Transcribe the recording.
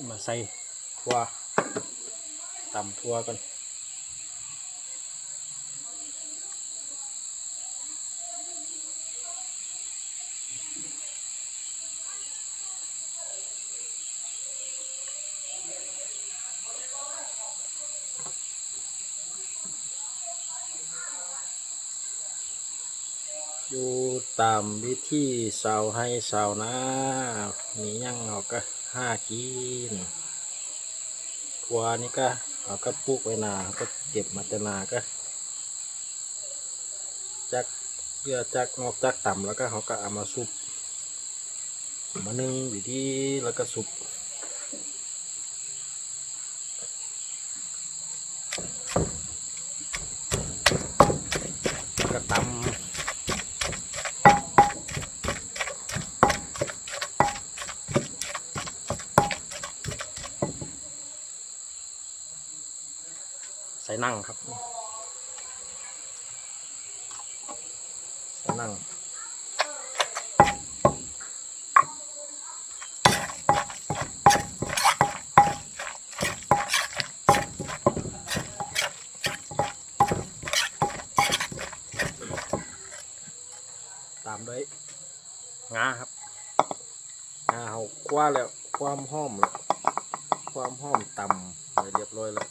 ມາໃສ່ຖົ່ວ ຕຳຖົ່ວກ່ອນ. ຢູ່ຕາມວິຖີຊາວໄຮ່ຊາວນາ ມີຫຍັງເຮົາກໍຫາກິນ. ຖົ່ວນີ້ກໍເຮົາກໍປູກໄວ້ນາ ເຮົາກໍເກັບມາແຕ່ນາ ກໍຈາກເຫລືອຈາກນອກຈາກຕຳ ແລ້ວກໍເຮົາກໍເອົາມາສຸບ ເອົາມາໜຶ້ງດີໆ ແລ້ວກໍສຸບ ແລ້ວກໍຕຳ ໃສ່ໜັງຄັບ ໃສ່ໜັງ ຕາມດ້ວຍງາຄັບ. ອ່າ ເຮົາຂົ້ວແລ້ວ ຄວາມຫອມແລ້ວ ຄວາມຫອມຕຳໄວ້ລຽບຮ້ອຍແລ້ວ